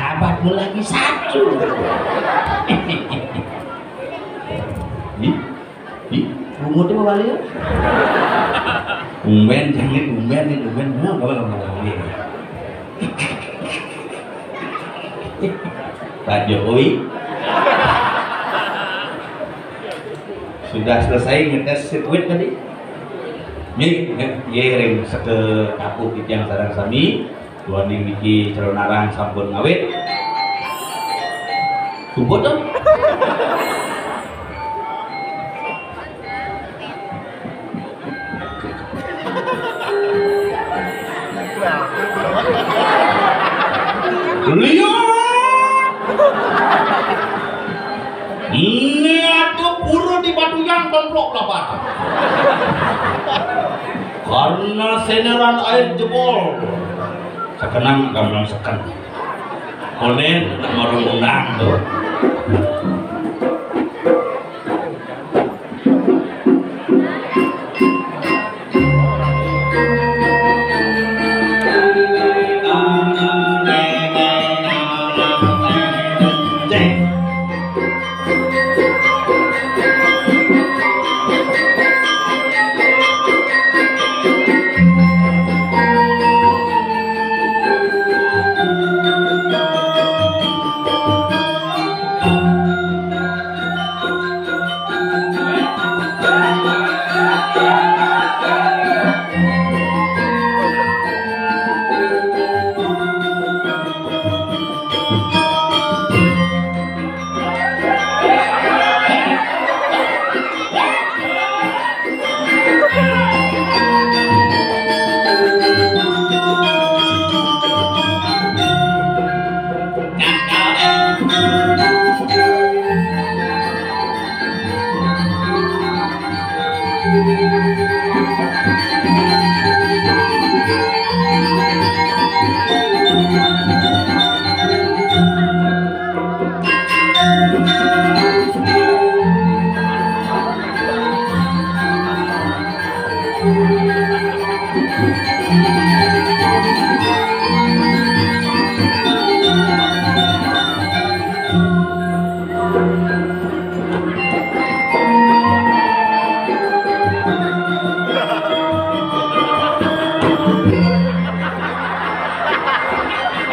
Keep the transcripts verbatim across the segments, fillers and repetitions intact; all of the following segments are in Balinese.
Abadmu lagi satu. Ih, ih, bungut itu balik. Umben, jangan umben nih, umben. Nah, kalau, kalau, kalau, ini. Pak Jokowi sudah selesai ngetes sirkuit tadi. Nih, ngiring seke kapu titiang sareng sami. Duaning niki calonarang sampun ngawit. Sumput dong. Lihat. Ini atuh pura di Batuyang, Tomplok Lapan. Karena senderan air jebol. Sekenang gamelan seken. Konen nak marung undang tuh.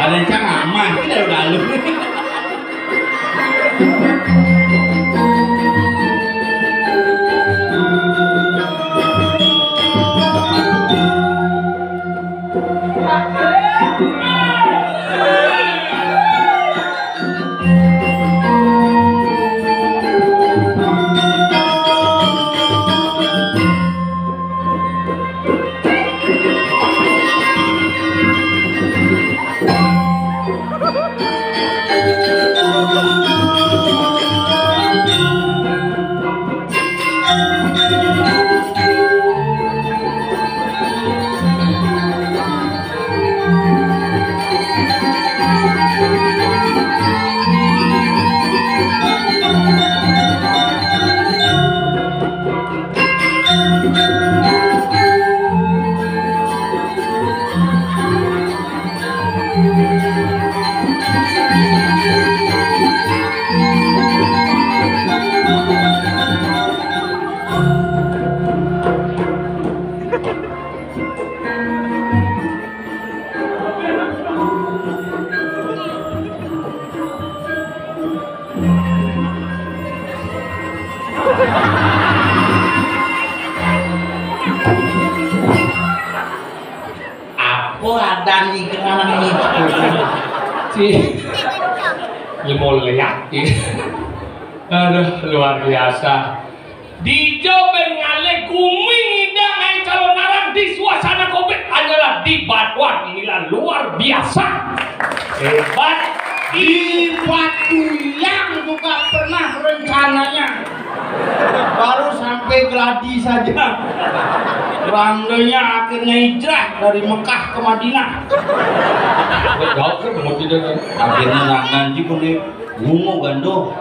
Ada yang cang aman, kita udah lu. Apa adan ikan anak ini? Si, ya mau lihat, ya. Aduh, luar biasa. Di Joben ngalih gumi ngidang ae calonarang di suasana covid adalah di Batuan. Inilah luar biasa. Hebat. Di Batuyang juga pernah rencananya. Baru sampai geladi saja. Randanya akhirnya hijrah dari Mekah ke Madinah. Jauh sih, mau tidak kan? Akhirnya nang nganji pun nih. Bungo gando.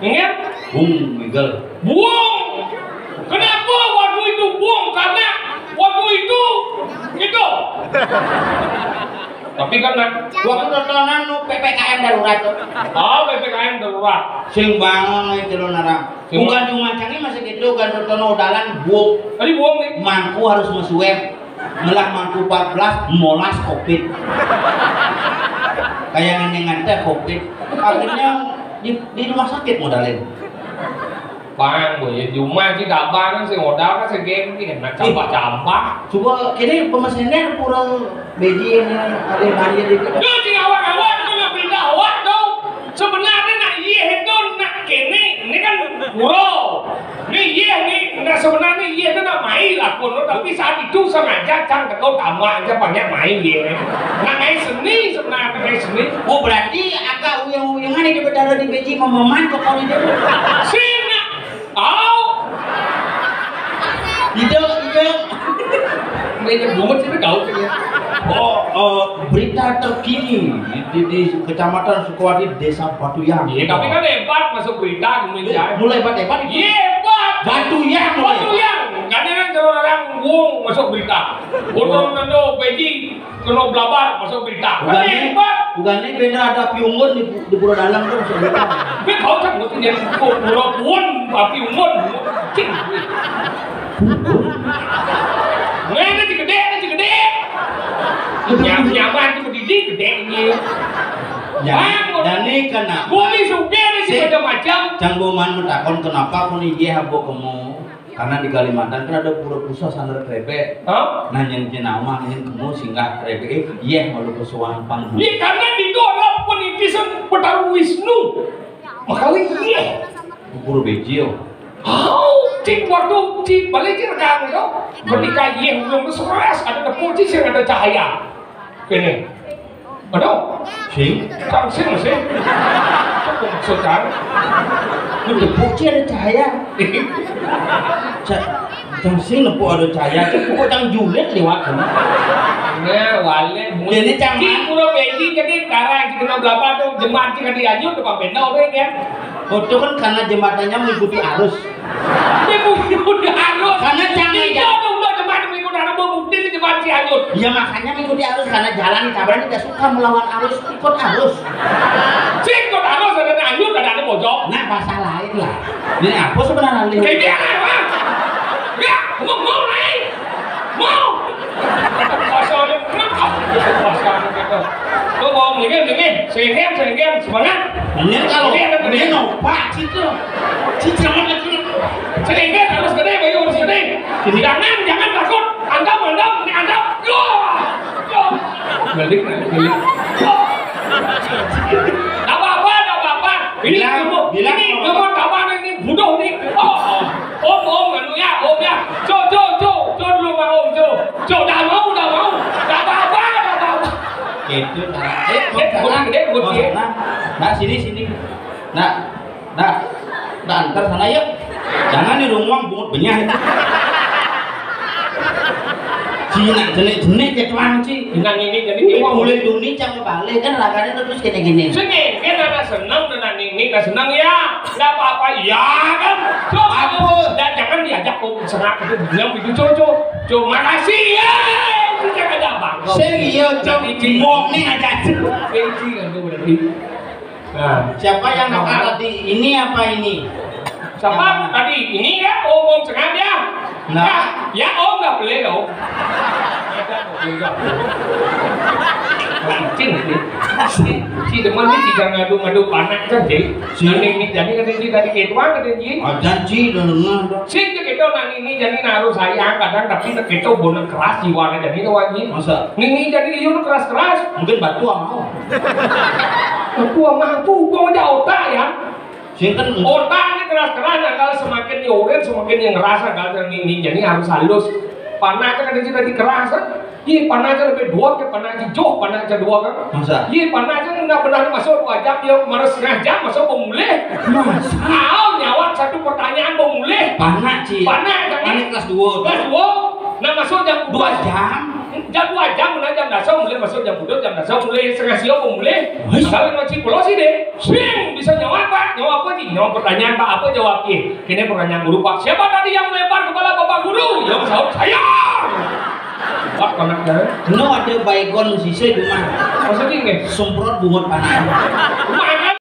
Ingat? Bung Miguel. Buang. Kenapa waktu itu buang? Karena waktu itu gitu. Tapi kan nah, waktu totonan nu P P K M darurat tuh. Oh, P P K M darurat. Sing bangun itu lo narang. Sing bukan cuma canggih masih gitu, kan totonan odalan buang. Tadi buang nih. Mangku harus mesuem. Melah mangku empat belas, molas covid. Kayak ngeneng teh covid. Akhirnya di, di rumah sakit modalin. Bang, gue ya cuma sih gampang sih modal kan segeng nih, nah, ih, campah-campah. Coba ini pemesennya kurang beji ini ada yang banjir dikit. Yo, cing awak-awak itu nak pindah awak dong. Sebenarnya nak iya itu nak kene, ini kan pura. Ini iya nih, nah sebenarnya iya itu nak main lah kono, tapi saat itu sengaja cang teko tambah aja banyak main dia. Nak main seni sebenarnya, main seni. Oh, berarti agak uyang-uyangan ini berdarah di beji mememan ke koridor. Sini. Au. Itu, itu. Meja bungut sih tahu sih ya. Oh, eh, berita terkini di, di, di Kecamatan Sukawati, Desa Batuyang. Iya, tapi kan hebat masuk berita, kemudian. Eh, mulai hebat-hebat itu. Iya, hebat. Batuyang mulai. Batuyang. Kan ini kan orang wong masuk berita. Orang nando beji kena blabar masuk berita. Kan hebat. Bukan ini benda ada piungun di, di Pura Dalam tuh masuk berita. Gue tahu kan, gue tuh jadi pura pun, tapi umur. Cing. Nah, ini gede, ini gede. Nyam-, nyaman tuh gede, gede ini. Ya, dan ini kena. Bumi sugih ini si, macam-macam. Cang Boman mentakon kenapa pun iya habo kemu. Karena di Kalimantan kan ada pura pusat sandar krebe. Hah? Nah, yang jenama yang kemu singgah krebe, eh, iya malu kesuahan panggung. Iya, karena itu adalah penitisan Betara Wisnu. Makanya iya. Pura bejil. Oh, cik waktu cik balik cik rekam itu. Ketika iya belum seras ada tepuk cik yang ada cahaya. Gini. Aduh. Sing? Kang sing sih. Cukup maksud kan? Itu puci ada cahaya. Ca-, Cang sing nepu ada cahaya. Cukup cang julid liwat kan. Nah, wale. Jadi cang cik pura bedi jadi karang kita berapa tuh jemaat kita dianjur depan benda orang ya. Oh, itu kan karena jembatannya mengikuti arus. Mengikuti arus. Karena jangan. Iya, tuh, udah jembatan mengikuti arus, mau bukti nih jembatan Cianjur. Ya, makanya mengikuti arus, karena jalan di Tabanan tidak suka melawan arus, ikut arus. Sing ikut arus, ada Cianjur, ada, ada Bojong. Nah, bahasa lain lah. Ini apa sebenarnya? Kayak dia, apa? Ya, mau, mau naik. Mau. Bahasa orang, kenapa? Bahasa orang gitu. Tuh, mau, ini, ini, sengkem, sengkem, semangat. Ini kalau, ini, ini, ini, nopak, gitu. Sengkem harus gede, bayu harus gede. Jangan, jangan takut. Andam, andam, ini andam. Yo! Yo! Balik, balik. Yo! Nggak apa-apa, nggak apa-apa. Ini bilang, ilmu, bilang ini ilmu tawanan ini bodoh nih. Oh, oh. Om, om, anu ya, om ya. Jo, jo, jo, jo dulu sama om, jo. Jo, dah mau, dah mau. Dah apa-apa, dah apa-apa. Gitu, nah. Eh, eh, mau sana, gede, mau sana. Nah, sini, sini. Nah, nah, nah, antar sana yuk. Jangan di rumah bungut benyah itu. Cina jenik-jenik ya tuan ci. Dengan ini jadi ini mulai dunia cang balik kan raganya terus gini-gini. Sini, kan ada senang dengan ini, nggak senang ya. Nggak apa-apa, ya kan? Terus apa? Dan jangan diajak kok serak itu bilang begitu, Cok. Cok, makasih ya. Itu jangan ada bangkok. Sing iya, Cok. Mau nih aja. Sing sih kan tuh berarti. Nah, siapa yang nakal tadi? Ini apa ini? Siapa tadi? Ini ya, Om, Om Sengam ya? Nah. Ya, ya, Om nggak boleh loh. Lancing ini. Si, si demen ini tiga ngadu-ngadu panak kan, Ji? Si. Nanti ini jadi kan, Ji, tadi kayak tuan kan, Ji? Ada, Ji, udah dengar, udah. Si, itu kita nanti ini jadi naruh sayang kadang, tapi kita bonek keras jiwanya jadi tuh, Ji. Masa? Ini jadi dia keras-keras. Mungkin batu sama. Aku mah tuh gua aja otak ya. Sinten? Otak ini keras-keras, nah, kalau semakin nyoret, semakin yang ngerasa kalau ini, ini jadi harus halus. Panah kan ada juga dikeras, kan? Iya, panah aja lebih dua, ke panah aja jauh, panah aja dua kan. Masa? Iya, panah aja nggak benar masuk dua jam, dia malah setengah jam masuk pemulih. Masa? Tahu nyawa satu pertanyaan pemulih. Panah, Ci. Panah aja kan? Panah kelas dua. Kelas dua. Nah, masuk jam dua jam. Jam dua jam, mulai jam dasar, mulai masuk jam dua, jam dasar, mulai setengah siang, mulai. Wih. Kalau ngaji pulau sih deh, swing, bisa nyawa apa? Nyawa apa sih? Nyawa pertanyaan, Pak, apa jawabnya? Ini pertanyaan guru, Pak. Siapa tadi yang melempar kepala Bapak Guru? Yang sahut saya. Wah, konak jalan. Eno ade Baygon sise di rumah. Maksudnya nggih? Semprot bungut panas.